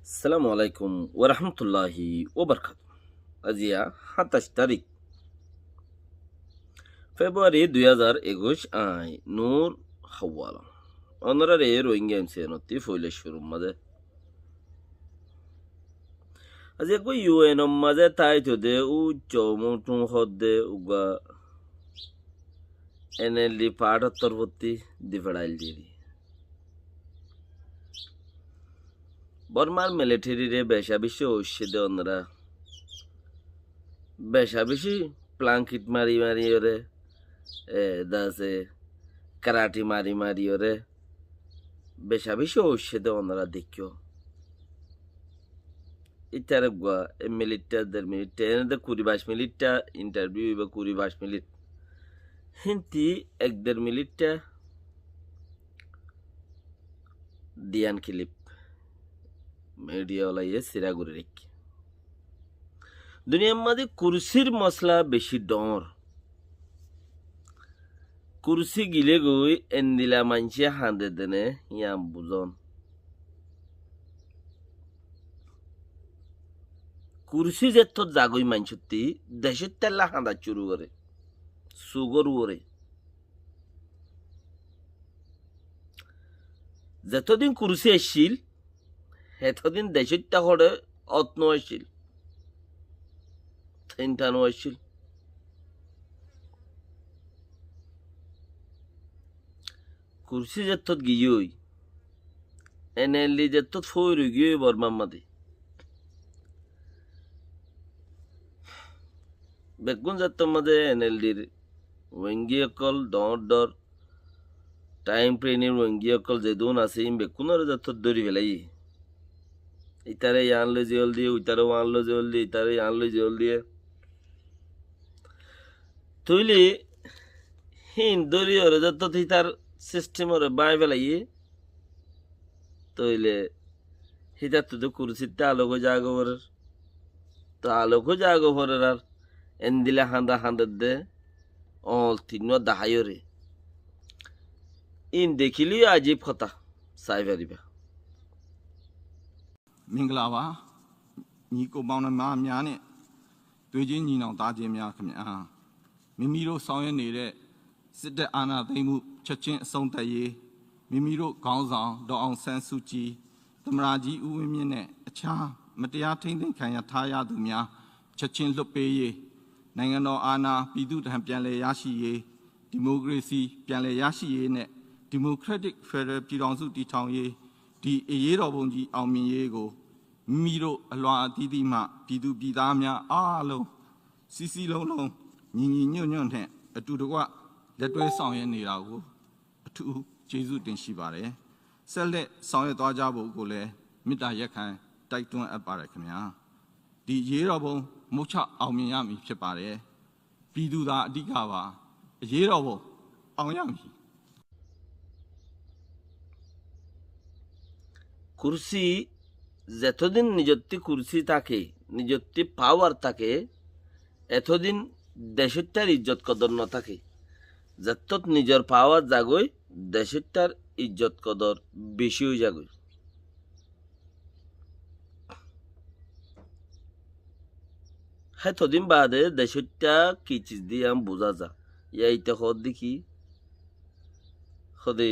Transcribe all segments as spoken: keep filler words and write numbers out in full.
Assalamu alaikum warahmatulláhi wabarakátuhu. Aziya háñtaic tarík Februari dui házar ekuic, añí Nur Hawal. Ónorare Rohingya M C N ottú foila cúrur mazé. Aziya eggúa U N or mazé táito de ucco muthum hoódde uggúa N L D part or torfóttu di feçail diyé. Bormar military re beca beci óicce de ónora. Beca beci blanket mari mari ore, e, dase karate mari mari ore. Beca beci óicce de ónora deikkó. Ítara eggúa ek minit, der minit, ene de kuri baic minit interview óibo, kuri baic minit. Híntu ek der minit diyan clip media olaye sira gori raikké. Duniyar mazé kursir mosala beci dhoóñr. Kursi gile goi endila maincé hañde de né, yián buzón. Kursi zettót zagói maincótti, decóttalla hañda cúru goré, sugór uore. Zetodin kursi accíl, hetodin decótta hoçé ot no accíl, sinta no accíl. Kursi zettót giyói, N L D zettót foóir ói giyói Bormar mazé. Beggún zettór mazé N L D r wengi ókkol, dhoóñr dhoóñr, time preni wengi ókkol zedún asé, ín beggúnore zettót dóri felaiyé. Ítare yián loi ziyól diyé, uitare uán loi ziyól diyé, ítare yián loi ziyól diyé. Tóile hín dóri ore zettót ítar system ore báñgi felaiyé, tóile hítattu de kursittú alok ói zagói forer. Toh alok ói zagói forer ar endila hañda hañder de oñl tinnúa dahái ore. Ín dekíle yó ajib hotá, sai faribá. Mingala ba, nyi ko bauna ma mya ne, twe jin nyi nao da jin mya kmya. မိမိတို့ဆောင်ရွက်နေတဲ့စစ်တပ်အာဏာသိမ်းမှုချက်ချင်းအဆုံးသတ်ရေး၊ မိမိတို့ခေါင်းဆောင်ဒေါ်အောင်ဆန်းစုကြည်၊ သမ္မတကြီးဦးဝင်းမြင့်နဲ့အခြားမတရားထိန်းသိမ်းခံထားရသူများချက်ချင်းလွှတ်ပေးရေး၊ နိုင်ငံတော်အာဏာပြည်သူ့ထံပြန်လည်ရရှိရေး၊ ဒီမိုကရေစီပြန်လည်ရရှိရေးနဲ့ဒီမိုကရက်တစ်ဖက်ဒရယ်ပြည်ထောင်စုတည်ထောင်ရေး၊ ဒီအရေးတော်ပုံကြီးအောင်မြင်ရေးကိုမိမိတို့အလွှာအသီးသီးမှပြည်သူပြည်သားများအားလုံး စည်းစည်းလုံးလုံးညီညီညွတ်ညွတ်နဲ့အတူတကွလက်တွဲဆောင်ရွက်နေတာကိုအထူးကျေးဇူးတင်ရှိပါတယ်။ ဆက်လက်ဆောင်ရွက်သွားကြဖို့ကိုလည်းမေတ္တာရပ်ခံတိုက်တွန်းအပ်ပါတယ်ခင်ဗျာ။ ဒီအရေးတော်ပုံမုတ်ချအောင်မြင်ရမည်ဖြစ်ပါတယ်။ ပြည်သူသာအဓိကပါ။ အရေးတော်ပုံအောင်ရမည်။ Kursi, zetodin nizottú kursi táke, nizottú pawar táke, etodin decóttar ijjot kodor no táke. Zettót nizor pawar zagói, decóttar ijjot kodor beci ói zagói. Hétodin baade decótta ki ciz de yián buzá za. Yá ite hoódde ki? Hoódde,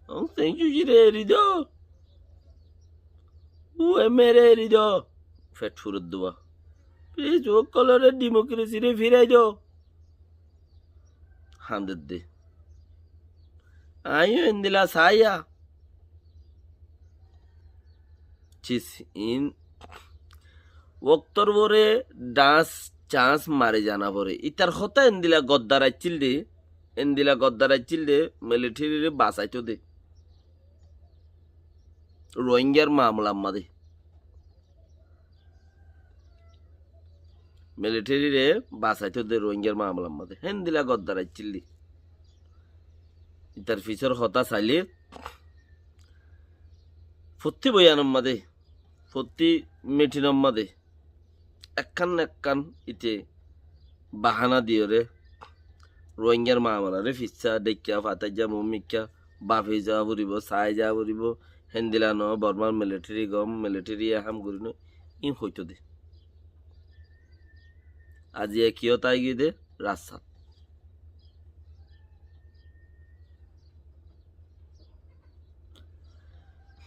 Aung San Suu Kyi re eri do, U M A re eri do. Fet furedde ba. Please, ókkolore democracy re firai do. Hañdedde. Añí yó endilla saáiya. Cis in woktor uore dhañs chañs mari zana fore. Itar hotá endilla goddar aiccíl de, endilla goddar aiccíl de, military re basaitó de. Rohingyar maamala mazé. Military re basaitó de Rohingyar maamala mazé. Héndilla goddar aiccíl de. Itar fisor hotá sailé, fottí boyanor mazé, fottí meeting or mazé, ekkán na ekkán ite bahana diyóre Rohingyar maamala re fissá dheikká, fataijja, muúmikká, bafi za foribó, sai za foribó, héndilla no, Bormar militeri gom, militeri ye ham gorí no, ín hoitó de. Aijja ki hotá aigiyé de, rastát.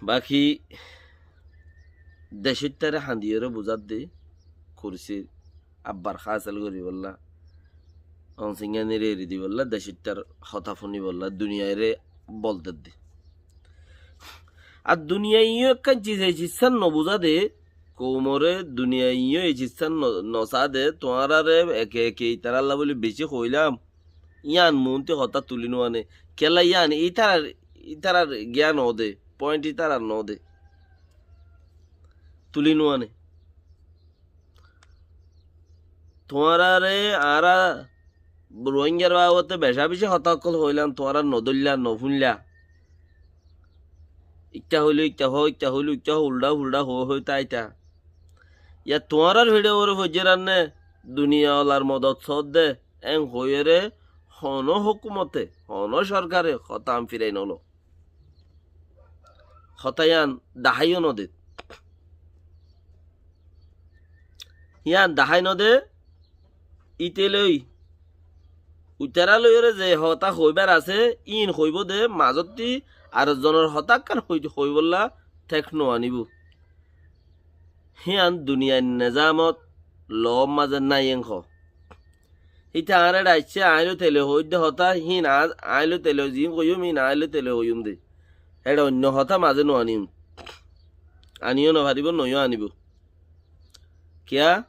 Baki decóittare hañdiyóre buzádde, kursir abbar hásil goríbolla, onsingáni reri dibolla, decóittar hotá fúnibolla, duniyaire bol dedde. Ar duniyai yó ekkán ciz, e cizán nobuzá de, koumore duniyai yó e cizán no-, nosá de, tuáñrare eke eke itaralla buli beci hoilam, yían muúnti hotá tuli nuáne. Kiyólla yían itarar, itarar giyan no de, point itarar no de. Tuli nuáne. Tuáñrare añára Ruáingar babote becá beci hotá ókkol hoilam, tuáñra nodóilla, nofúnilla. Ikká hoilé ikká hoó, ikká hoilé ikká hoó, uldha fuldha hoó hoi táita. Yá tuáñrar fiçe uore foijjé ranné, duniya olar modot soódde, en hoiyóre honó hókumote, honó sorkare hotá an firai nolo. Hotá yían daháiyo node. Yían dahái node, íte loi, uitará loiyóre ze hotá hoibár asé, íin hoibó de, mazottí ar zonor hotá ekkán hoi-, hoibólla tek no aníbo. Hían duniyair nezamot loór mazé nái en hoó. Híte añáre dhaiccé, aññí loi tele hoóidde hotá, híin añár, aññí loi tele ziín hoiyúm, híin aññí loi tele hoiyúm de. Héçe oinno hotá mazé no aníyum. Aníyo no faribó, noiyó aníbo. Kiyá?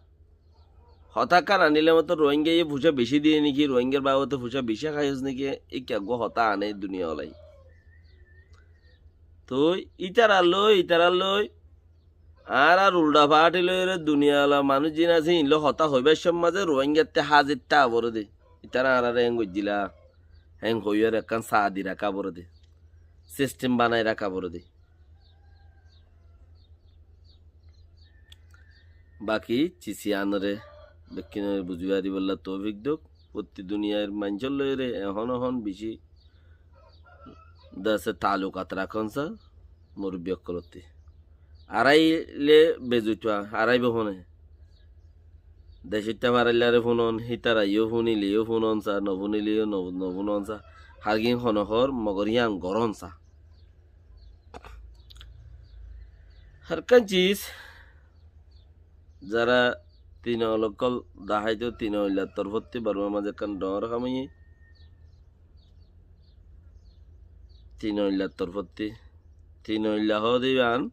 Hotá ekkán aníle mottor Ruáingaye fucá bicí diyé néki, Ruáingar babote fucá bicí háiyos néki, íkka eggúa hotá ané duniya olai. Toi ítarar loi, ítarar loi, añárar uldha faáthi loiyóre duniya ola manúic ziín asé, íin loi hotá hoibár cómot mazé Ruáingattú házir táa foré de. Ítará añáráre héng goijjíla, héng hoiyóre ekkán saá di raká foré de. Sistem banai raká foré de. Baki ciz yíanoré bekkúnore buzí faribólla toufik douk. Fottí duniyair maincór loiyóre ehón ehón bicí dase taalukat rakón sa murubbi ókkolótti. Aráile bezutuwa, aráibo hone. Decóitta farailláre fúnon, hítara yó fúnile yó fúnon sa, nofúnile yó no-, nofúnon sa. Hargín hono hoór, mogor yían gorón sa. Harkán ciz, zará Tinol ókkol daháito, Tinoillar torfótti Bormar mazé ekkán dhoóñr ham óiye. Tinoillar torfótti, Tinoilla hoóde yían,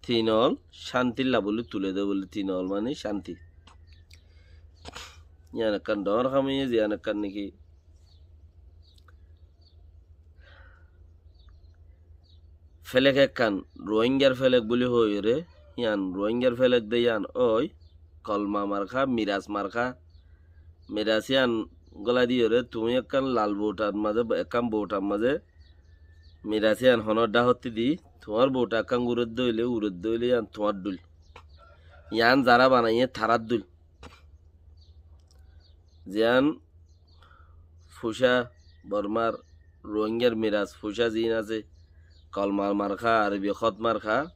Tinol cántilla bóli tulé dé bóli, Tinol maní cánti. Yían ekkán dhoóñr ham óiye, ziyán ekkán néki Felek ekkán Ruáingar felek bóli hoóiyoré, yían Ruáingar felek de yían ói, kolma marká, miras marká. Miras yían gólai diyoré, tuñí ekkán lal bouthar mazé, ekkán bouthar mazé, miras yían honó dháhottí di, tuáñr bouthar ekkán gúredde óile, uredde óile yían tuáñr dhúil. Yían zará banaiyé tarár dhúil. Ziyán fucá Bormar Ruáingar miras fucá ziín asé, kolmar marká, Arobi hót marká,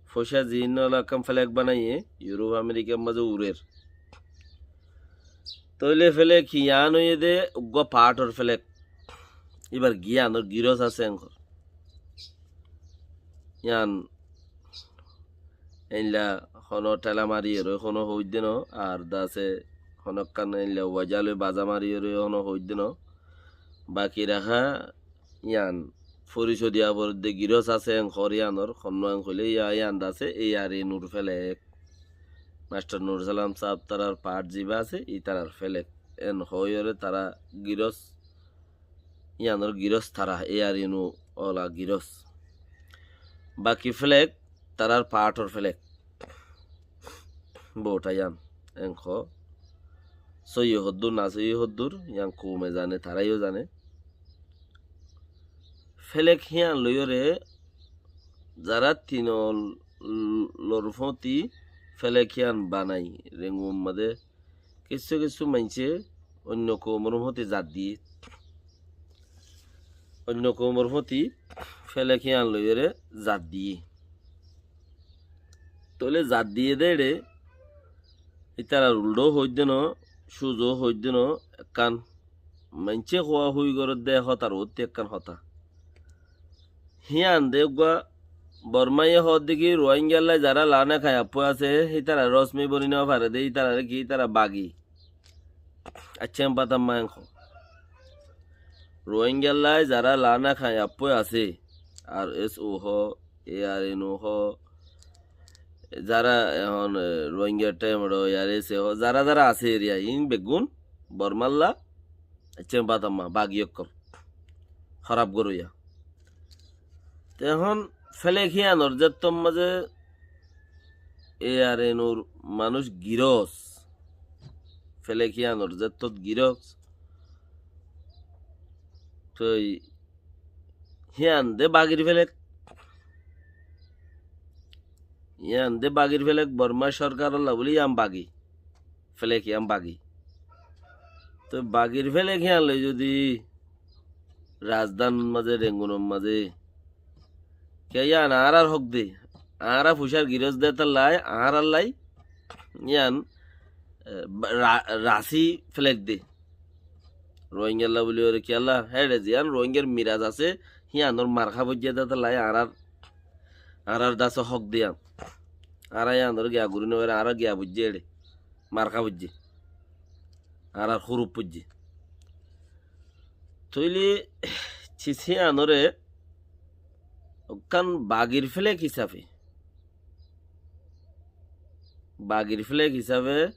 fucá ziín óla ekkán felek banaiyé, Iuróp Amerikar mazé urer. Tóile felek yían óiye dé uggúa paáthor felek. Íbar gíyanor girós asé enkor. Yían Éilla honó théla mariyóre honó hoóidde noó, ar dase honókkan éilla wajá loi bazá mariyóre honó hoóidde noó. Baki raká yían forisoi diya foredde girós asé, en hoór yíanor, honnúa en hoilé yían, yían dase A R N Ur felek. Mastor Nur Salam saáb tarár paáth zibá asé, ítarar felek. En hoóiyoré tará girós Yíanor girós tará, A R N U ola girós. Baki felek, tarár paáthor felek. Bouthá yían, en hoó. Sóiyi hoddúr, na sóiyi hoddúr, yían koume zane, tará yó zane. Felek híyan loiyóre, zará Tinolor fóti felek híyan banai, Rengun mazé, kissú kissú maincé oinno koumor fóti zat diyé. Oinno koumor fóti felek híyan loiyóre zat diyé. Tóile zat diyé dé éçe, ítarar uldhó hoóidde noó, suzó hoóidde noó, ekkán maincé hoóa hoói gorédde e hotar uottí ekkán hotá. Hían de eggúa Bormáye hoódde ki Ruáingallái zará laána kaiyappúa asé, hítararé rosmi boni nofaré dé, ítararé ki, ítara bagi. Accém bátam maén hoó. Ruáingallái zará laána kaiyappúa asé, ar es o hoó, e ar en o hoó, zará ehón, e, Ruáingar thaim ot, e ar es e hoó, zará zará asé eriya, iín beggún Bormálla, accém bátam ma, bagi ókkol. Hóraf goróya. Te ehón félek híanor zettót mazé e ar en or manúic girós. Félek híanor zettót girós. Toi hían de bagir félek. Hían de bagir félek Bormá sorkarolla buli hían bagi. Félek hían bagi. Toi bagir félek hían loi zodi razdan mazé, Rengunor mazé, ke yían añárar hók de, añára fucár girós de tállai, añárallai yían, e, ra-, rasí félek de. Ruáingalla buli óre kiyólla, héçe ziyán Ruáingar miraz asé, híanor marká foijjé de tállai añárar, añárar dase hók de yían. Añára yíanor giya gorí nofarí, añárar giya foijjé héçe, marká foijjé. Añárar húruf foijjé. Tóile sis híanoré ekkán bagir félek hísafe, bagir félek hísafe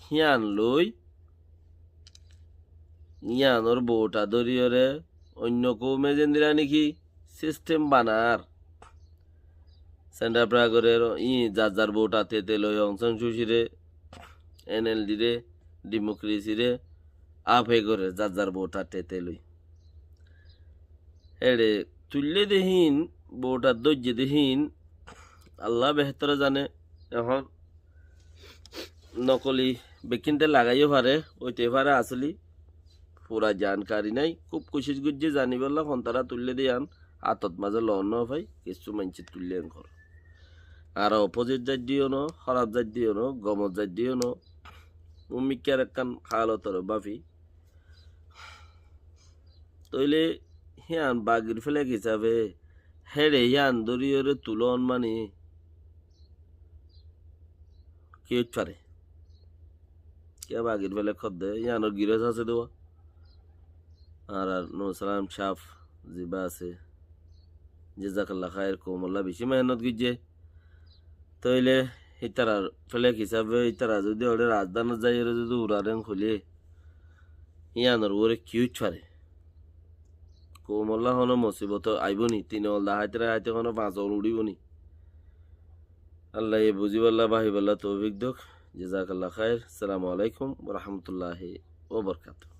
hían loi, híanor bouta dóriyoré oinno koume zendila néki sistem banar, sendapra gorer, íin zar zar bouta tete loi, Ong San Suu Kyi re, en el di re, dimokresire, afe gorer zar zar bouta tete loi. Héçe tuillé de híin, bouta dóijje de híin, Alla behétore zane. Ehón nokoli bekkín te lagaiyó fare, óite fare asóli fura jankari nái. Kúb kucíc goijjé zanibálla, hontará tuillé de yían átot mazé loon nofai, kessú maincé tuillé enkor. Añára opozit zaidde yó no, hóraf zaidde yó no, gomot zaidde yó no, mumikkár ekkán hálotor báfi. Tóile hían bagir félek hísafe héçe hían dóriyoré tulón mani ki óit fare? Kiyá bagir félek hoódde, híanor girós asé de uá. Añárar Nur Salam sáf zibá asé, jezakalla háir, koumolla bicí mehénnot goijjé. Tóile ítarar félek hísafe ítara zodi óre razdanot zaiyóre zodi urarén hoilé, híanor uore ki óit fare? Koumolla honó mosibot aibó ni? Tin ongol daháite daháite honó fañs ongol uçíbo ni? Allaye buzíballa, báfiballa toufik douk. Jezakalla háir. Assalamu alaikum wa rahmatullahi wa barakatuhu.